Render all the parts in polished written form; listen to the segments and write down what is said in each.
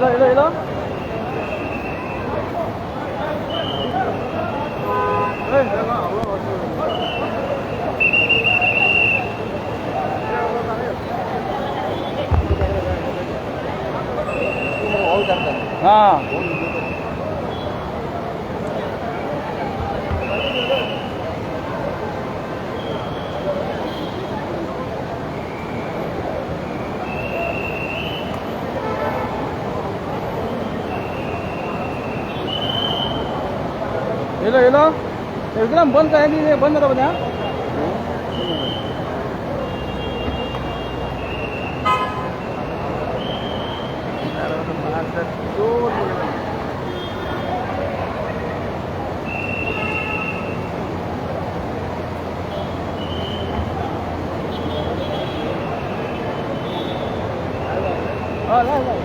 येयलो येयलो येयलो. हां येलो येलो एकदम बंद काय बंद जाता बन्या. लाय लाय.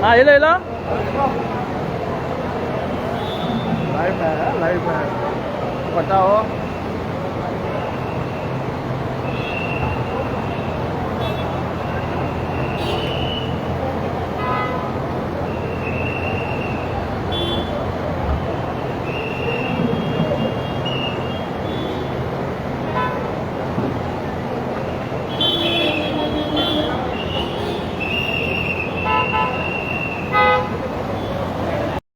हाँ येलो येलो. लाइव है, लाइव है. बताओ.